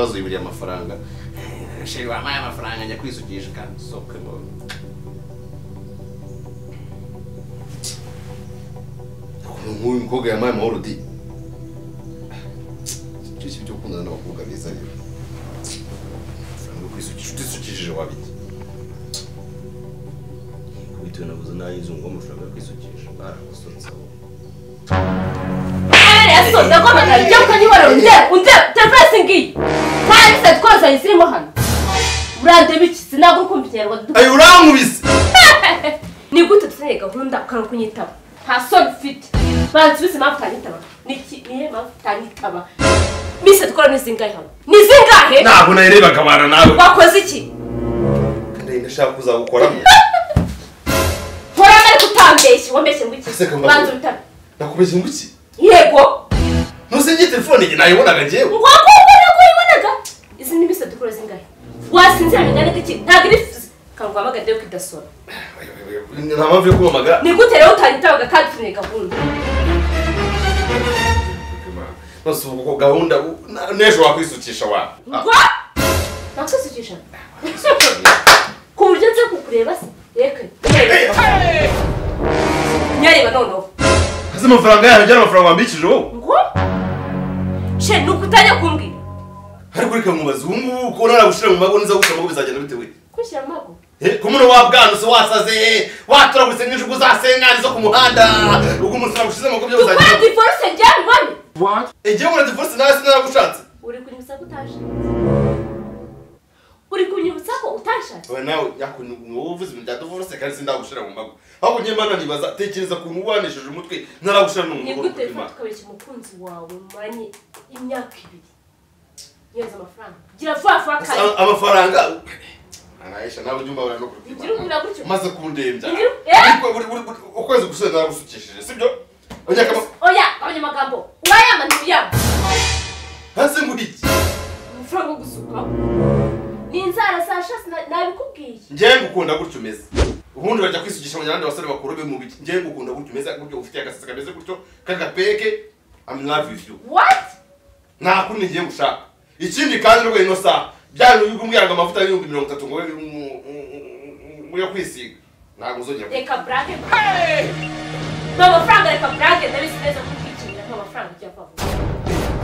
ibibazo yiburiye amafaranga. Sheri wampaye amafaranga njya kwisukisha kandi soke ngo. Nk'uyu mukobwa yamaye amahoro di. Icyo kintu cyo gukundana n'abakobwa beza rero. Amafaranga yo kwisukisha utisukishije wabiki. Bitewe nabuze n'ay'inzungu amafaranga yo kwisukisha baragusonza wowe. Ayo urankubise. Ni gute dufitanye gahunda ukanga kunyitaba? Nta soni ufite. Bansubize impamvu utanyitaba. Niki nihe mpamvu utanyitaba? Mise dukora ni zingahe hano? Ni zingahe? Ntabwo nayirebaga abana nawe. Wakoze iki? Kandi ndashaka kuzagukoramo. Nkoramo ariko utambeshye, wambeshye ngo iki? Banza ubitabe. Nakubeshye ngo iki? Yego. Ntusinge telefone njye nayibonaga njyewe. Wakubona ko uyibonaga? Izi ni mise dukora zingahe? Wasinzira bingana iki? Ntabwo iri kanguhamagara yo kidasora. Nta mpamvu yo kumpamagara. Ni gute rero utanyitabaga kandi ufite gahunda? Nose ubu gahunda n'ejo wakwisukisha wa. Ngo? Nakwisukisha? Ku buryo nza kukureba se? Reka. Nyareba noneho. Ese amafaranga yawe njyana amafaranga wambikije wowe? Ngo? She nuko utajya kumbwira. Ariko reka nkubaze ubu ngubu ko naragushira mu mago niza gushira mu mago bizagenda bite we? Kushira mu mago? Kumuno wabwanuse wasaze waturagutse nk'injugu zasenkani zo ku muhanda ubwo umunsi nagushize mu mago byo bizagenda. Dukora divorce njyana ubone? What? Igihe nkora divorce nawe sinaragushatse. Uri kunyibutsa ko utashatse. Uri kunyibutsa ko utashatse. Wowe nawe yakuntu uvuze ibintu bya divorce kandi sindagushira mu mago. Ahubwo njye mana nibaza tekereza kuntu ubanesheje umutwe ntaragushira no mu mago. Ni gute tukabeshya umukunzi wawe muranye imyaka ibiri? Yeza amafaranga. Gira vuba vuba kare. Amafaranga Anaisha nawe ujumba ura no kurupima. Maze kundembya. Ukwezi gushize naragusukishije, sibyo? Oya, abanyamagambo. Urayama ntuyama. Hase nguriki. Amafaranga gusuka. Ni inzara Sasha nabikubwiye. Ngiye ngukunda gutyo umeze. Ubundi bajya kwisukisha mu yandi basore bakuru be mu biki. Ngiye ngukunda gutyo umeze gutyo ufite agasasa kameze gutyo kagapeke. I'm in love with you. What? Nta kundi ngiye gushaka. Ikindi kandi rwe ino saha byanyu bigumbwira ngo amavuta y'ibihumbi 30 ngo yo kwisiga ntabwo uzongera. Reka brage. Amafaranga reka brage ndabizi neza ko ukikinira ko amafaranga ujya vuba.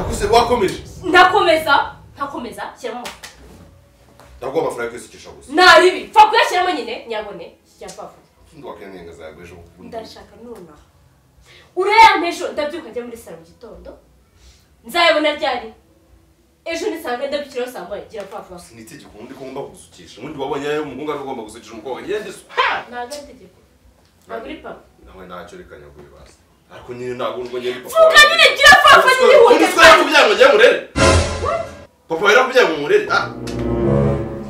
Akuse wakomeje. Ndakomeza, ntakomeza shyiramo. Ndaguha amafaranga yo kwisukisha gusa. Naribi, pfa kuyashyiramo nyine nyabone shyira vuba. Ndi wakeneye ngazaga ejo. Ndashaka nonaha. Urayampa ejo ndabyuka njya muri salo mu gitondo. Nzayabona ryari? Ejo nisanga ndabikiraho saa moya gira vuba vuba. Ni itegeko undi ko ngomba kugusukisha. Ubundi wabonye ayo umuhungu ari ugomba gusukisha umukobwa. Ngende se. Ntabwo ari itegeko. Ntabwo uri papa. Nawe ntacyo reka nyakubibasa. Ariko nyine ntabwo urwo ngende papa. Vuga nyine gira vuba vuba nyihute. Undi twari kubyara ngo njye murere. Papa yari kubyara ngo murere. Ah.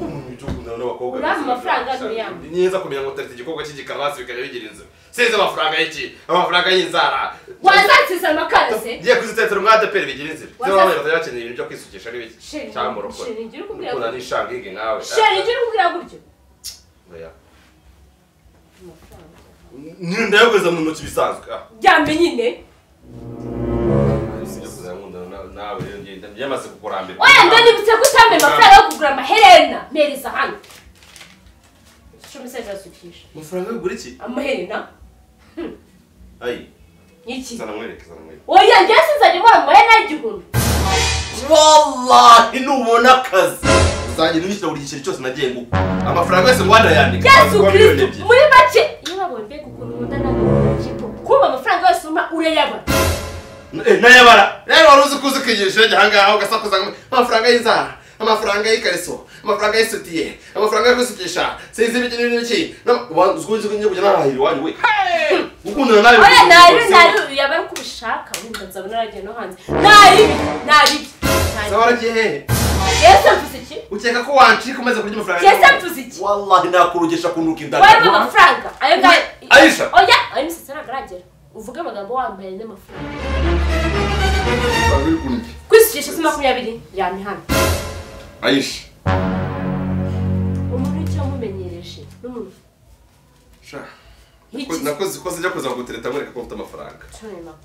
Umuntu ujya ukundana n'abakobwa. Urampa amafaranga ntuyampa. Ni neza kumenya ngo utaretse igikobwa cy'igikarasi bikajya bigira inzira. Sinzi amafaranga y'iki? Amafaranga y'inzara. Wazansiza amakara se? Ngiye kuzitetera umwa ADPR bigira inzira. Zero abana batajya bakeneye ibintu byo kwisukisha n'ibiki. Cyangwa murokore. Ukunda n'ishangige nawe. Sheri ngira ukubwira gutyo. Oya. Nyine ndayagweza mu ntoki bisanzwe. Byambe nyine. Sibyo kuzakundana nawe rero ngiye byamaze kukurambira. Oya ndanibutse ko utambe amafaranga yo kugura amaherena. Mpereza hano. Cumi se zasukisha. Amafaranga yo kugura iki? Amaherena. Ayi. Iki? Zana mwereke, zana mwereke. Oya njye sinzajya nkora amaherena y'igihumbi. Wallahi nubona akazi. Uzagenda unyishyura buri giceri cyose nagiye nguha. Amafaranga yose ngo ndayandika. Yesu Kristo muri make. Iyo babonye mbega ukuntu nkunda n'agajipo. Kumva amafaranga yose umpa urayabara. Nayabara. Rero wari uzi ko uzi kwigisha njye ahangaha ugasakuza amafaranga y'inzara. Amafaranga y'ikariso, amafaranga y'isutiye, amafaranga yo kwisukisha, sinzi ibiki n'ibiki. Uzi ko ngiye kujya narahira iwanyu we. Ukundana nawe. Oya nari nari yaba ari kubishaka wenda nzabona naragiye no hanze. Naribi, naribi. Sawa waragiye hehe? Yesu mvuze iki? Ukeka ko wancika umaze kurya amafaranga? Yesu mvuze iki? Wallahi nakurugesha kunuka inda. Wawe amafaranga. Ayo ngayo. Aisha. Oya, ayo misatsi ntagaragera. Uvuge amagambo wambaye n'amafaranga. Kwisukisha si 20 yampa hano. Aisha. Umuntu icyo amumenyereje n'umuntu. Sha. Nakoze ikosa ryo kuza kugutereta mwereka ko mfite amafaranga.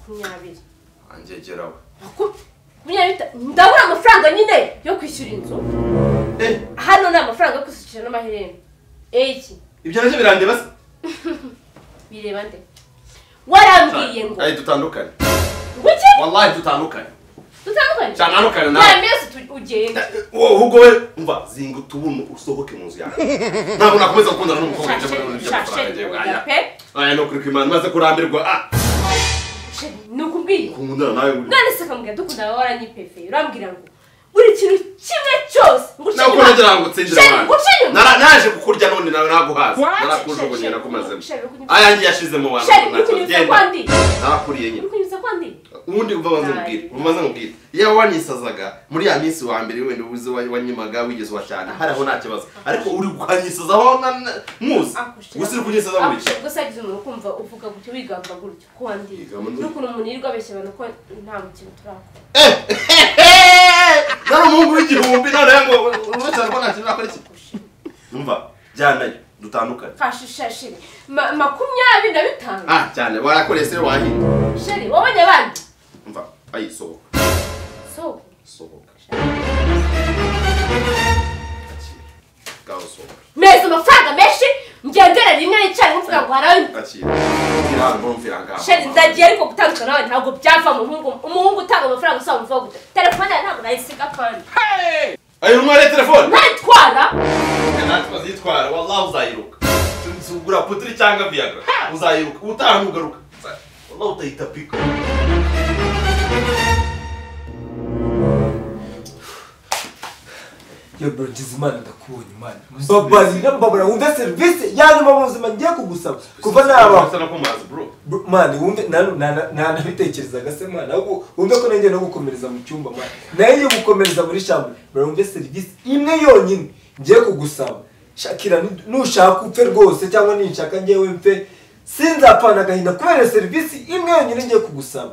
20. Angegerawe. Ndabura amafaranga nyine yo kwishyura inzu. Hano ni amafaranga yo kwishyura n'amaherena. Iki? Ibyo navyo birandeba se? Bireba nde? Warambwiye ngo ayi dutandukane. Ngwiki? Wallahi dutandukane. Dutandukane? Cyane nawe. Ya mesi ugenda. Wowe ubwo we umva zinga utubuno usohoke mu nzu yawe. Ntabwo nakomeza gukundana n'umukobwa cyangwa aya no kuri kwimana maze kurambirwa ah. Nukubwiye. Kundana nawe. None se kamubwira dukundana waranyipefe. Urambwira ngo buri kintu kimwe cyose nguce inyuma. Nakugira ngo utsindire abantu. Naraje kukurya none nawe naguhaza. Narakujugunye nakumazemo. Ayangi yashize mu bantu. Narakuriye nyine. Ubundi umva banze mubwire. Umaze mubwire. Iyo wanisazaga muri ya minsi wa mbere wenda ubuze wanyimaga wigeze washana. Haraho nta kibazo. Ariko uri gukanyisazaho muzi. Gusa uri kunyisaza muri. Gusa yagize umuntu kumva uvuga gutyo wigamba gutyo ko wandi. N'ukuntu umuntu yirirwa abeshya abantu ko nta mukino turakora. Nari umuhungu w'igihumbi none ngo uretse ko nta kintu nakora iki. Umva jyanayo dutandukane. Fashisha shiri 25. Ah cyane warakoreye se wahinda. Shiri wabonye abandi. Umva ayi sohoka. Sohoka. Sohoka. Gaho sohoka. Meza amafaranga menshi ngendera rimwe n'icyayi mvuga ngo harawe. Akira. Ngira mvira ngaho. Shiri ndagiye ariko gutandukana nawe ntabwo byava mu muhungu. Umuhungu utanga amafaranga usaba umuvuga gute. Telefone yawe ntabwo nayisiga kandi. Ayo umware telefone. Ntitwara. Natwe zitwara wallahi uzayiruka. Ugura putri cyangwa Viagra. Uzayiruka utaha nugaruka. Wallahi utayitapika. Yo bro Ngizimana ndakubonye imana. Babarira mbabara wumve service yanyuma mu buzima ngiye kugusaba. Kuva naba. Bro. Man wumve nabitekerezaga se man ahubwo wumve ko nanjye no gukomereza mu cyumba man. Naye gukomereza muri chambre. Bro wumve service imwe yonyine ngiye kugusaba. Shakira nushaka upfe rwose cyangwa ninshaka ngewe mfe sinzapfana agahinda kubera service imwe yonyine ngiye kugusaba.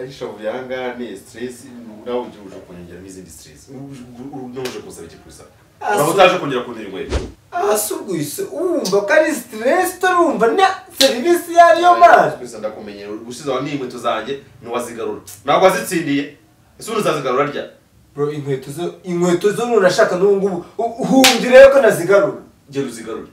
Aisha vyanga ni stress nawe uje kongera n'izindi stress uje kusaba iki kusa aho utaje kongera kundira inkweto asubwise umva ko ari stress turumva na service yariyo man gusa ndakumenyera gushiza wa n'inkweto zanjye ntiwazigarura ntabwo wazitsindiye ese uzazigarura rya bro inkweto zo nunashaka n'ubu ngubu uhungire ko nazigarura gera uzigarure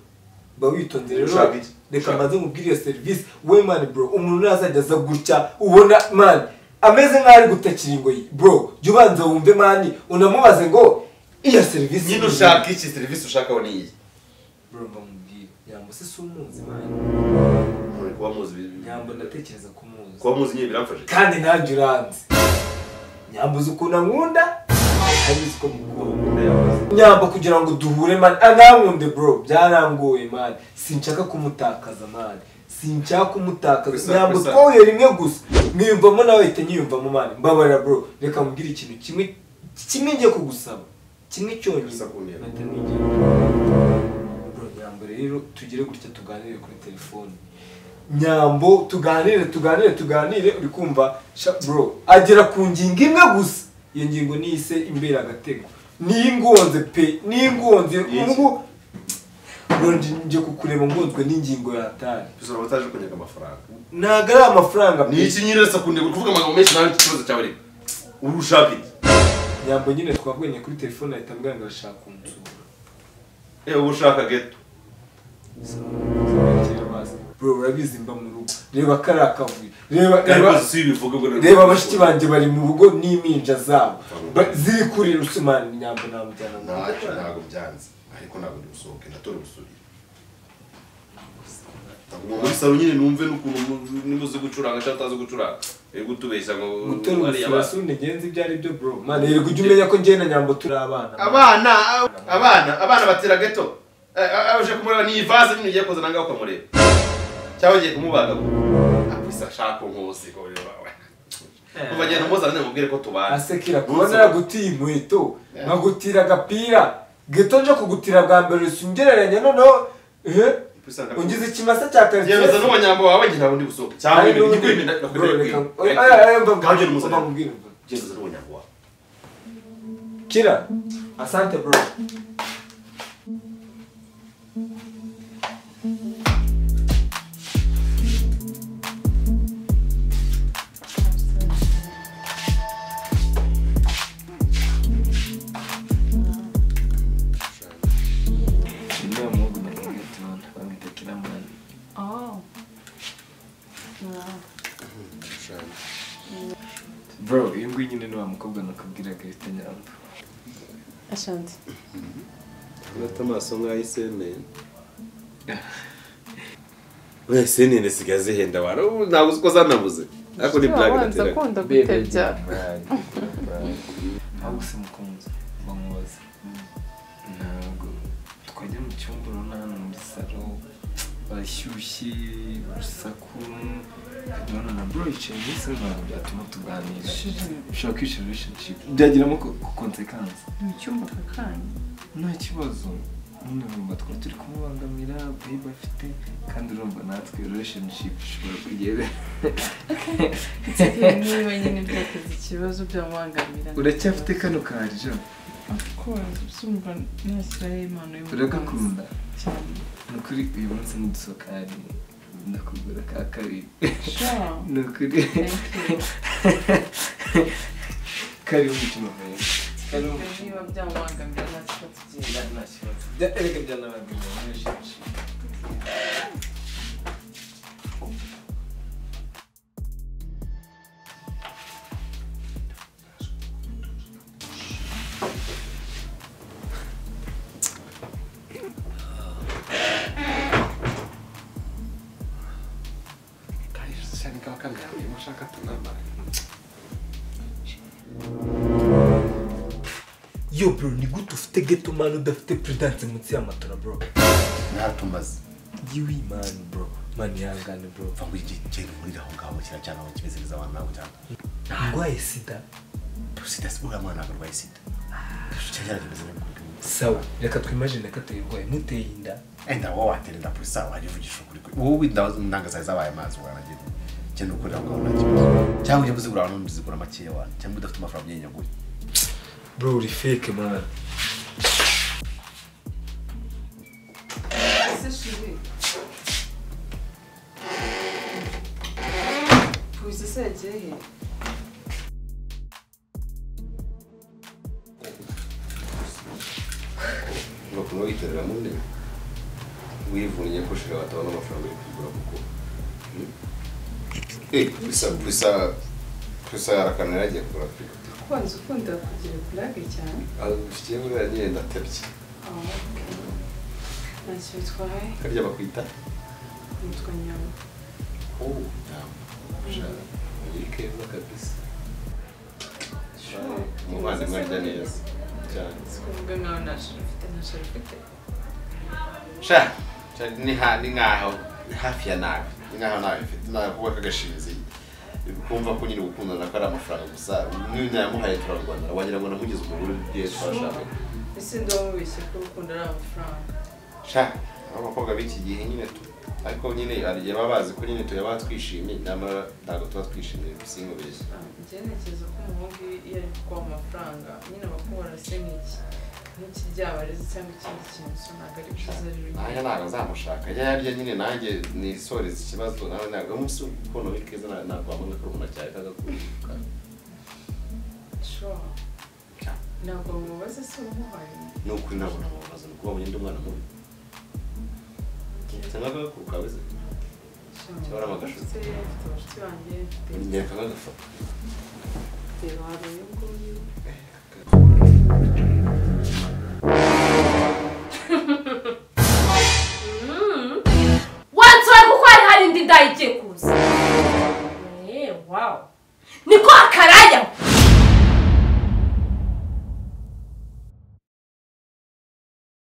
ba witonze rero reka maze nkubwire iyo service we man bro umuntu nazajya aza gutya ubona man ameze nk'aho ari gutakira ingoyi bro jya ubanza wumve man unamubaze ngo iyo service nyine ushaka iki service ushaka ni iyi bro mbamubwire Nyambo se si umuzi man muri kuba muzi Nyambo ndatekereza ko umuzi kuba muzi nyine biramfasha kandi nanjye uranzi Nyambo uzi ukuntu ankunda abizi ko mukunda Nyambo kugira ngo duhure man anankunde bro byarangoye man sinshaka kumutakaza man sinshaka kumutakaza Nyambo twahuye rimwe gusa mwiyumvamo nawe ahita nyiyumvamo man mbabarira bro reka mubwire ikintu kimwe kimwe ngiye kugusaba kimwe cyonyine mpita nigenda bro Nyambo rero tugire gutya tuganire kuri telefone Nyambo tuganire uri kumva bro agera ku ngingo imwe gusa iyo ngingo nise imbere agatego ningonze pe ningonze ubwo bro nje kukureba ngonzwe n'ingingo yatari bizora bataje kunyaga amafaranga ntago ari amafaranga ni iki nyine resa kunde kuvuga amagambo menshi nawe ikibazo cyawe reka urushaka iki Nyambo nyine twavuganye kuri telefone ahita ambwira ngo arashaka kunsura ushaka ghetto bro urabizi mba mu rugo reba karakavuye reba abashiki banjye bari mu rugo n'impinja zabo ziri kuri rusumani Nyambo namujyana ntacyo ntabwo byanze ariko ntabwo ndi busohoke ndatora ubusubire ndaguma muri salo nyine numve n'ukuntu niba uzi gucuranga cyangwa utazi gucuranga uri gutubeshya ngo gutora ubusubire ngenzi ibyo ari byo bro man rero ujye umenya ko njye na Nyambo turi abana abana batera ghetto aje kumureba ni ivaze nyine ugiye kuzana ngaho ukamureba cyangwa ugiye kumubaga apisa ashaka nkuzi ko kuva agenda umuzana mubwire ko tubana asekira kuba naragutiye inkweto nkagutira agapira ghetto nje kugutira bwa mbere usungereranya noneho ungize ikimasa cya karitsiye yemeza n'uwo Nyambo wawe ngira ngo ndi busohoke cyangwa igikwimbi ndakubwira genda n'uwo Nyambo wawe kira asante bro Bro, uyu nguyu nyine ni wa mukobwa nakubwiraga bita Nyambo. Ashanti. Urata amaso nk'ay'isenene. We senene sigaye zihenda wara. Ntabwo uzi ko zanabuze. Ariko ni blague nateraga. Akunda gutebya. Ntabwo se mukunzi bamubaza. Ntabwo twajya mu cyumba urabona hano muri salo barashyushye urusaku urabona na bro yicaye muri salo ntabwo byatuma tuganira. Ushobora kwicara relationship byagiramo consequence. Mu cyumba aka kanya nta kibazo. Nyine urumva twari turi kumubangamira babe afite kandi urumva natwe relationship ishobora kugera. Niba nyine byateza ikibazo byamubangamira. Uracyafite kano karija? Of course, urumva nashyiraho impano y'umukunzi. Uragakunda? Cyane. Ni ukuri uyu munsi nidusohoka ndakugura ka kabiri. Sure. Ni ukuri. Karibu mu cyumba babe. Niba byamubangamira nta kibazo tugira. Nta kibazo. Erega byanabangamira relationship. Yo bro, ni gute ufite ghetto man udafite prudence munsi y'amatora bro? Naratumaze. Yiwi man bro, man yangane bro. Mva ngo igenda muri aho ngaho kiracana aho kimeze neza abantu nabo cyane. Ndwaye sida. Sida si uriya mwana ntabwo arwaye sida. Cyangwa kimeze neza. Sawa, reka twimagine ko atayirwaye muteye inda. Enda wowe watera inda purisa wajivugisha ukuri. Wowe inda ndanga zawe zabaye amazi waragenda. Cyane ukorera aho ngaho nta kibazo. Cyangwa ujye kuzigura ahantu uzigura makeya wana. Cyangwa udafite amafaranga y'inyaguye. Bro, uri fake man. Ese chérie. Puise se yagiye he? Ngo kuno yiterera mu ntebe. Wivunnye ko shira batabona amafaranga yo kugura kuko. Puisa yarakanira agiye kugura frigo. Kwanza ukunda kugira blague cyane. Ufitiye buriya nyine ndatebye. Ntacyo bitwaye. Karya bakwita? Nitwa Nyambo. Oh, Nyambo. Uri keza kabisa. Umuvandimwe arya neza cyane. Sikuvuga nkaho nta shuri ufite, nta shuri ufite. Sha, ni nkaho ni hafi ya nabi. Ni nkaho nabi mfite. Nawe kuba kagashinzi. Kumva ko nyine gukundana ko ari amafaranga gusa niyo nayamuhaye turarwana wagira ngo namugize umugore ugiye twashaka. Ese ndamubeshye ko urukundo ari amafaranga? Sha, abakobwa b'iki gihe nyine tu ariko nyine hari igihe baba bazi ko nyine tuyaba twishimye nyamara ntabwo tuba twishimye sinkubeshye. Njye ntekereza ko umuhungu iyo ari kuguha amafaranga nyine aba akubona se nk'iki nk'ikiryabarezi cyangwa ikindi kintu so ntabwo ari byiza rero. Nanjye ntabwo nzamushaka ajya yarya nyine nanjye nisoreze ikibazo nawe ntabwo umunsi ukuntu uri keza ntabwo wabona ko urumuna cyane kagakuruka. Sure. Ntabwo wamubaza se umuhaye? Ni ukuri ntabwo namubaza ni ukuba ndi umwana mubi. Cyangwa agakuruka wese? Cyangwa ari amagashuti? Mfite abashuti banjye mfite. Nyereka nk'agafoto. Reba hari uyu nguyu. Wansoye kuko hari hari indi ndayigiye kuza. Wow. Niko akara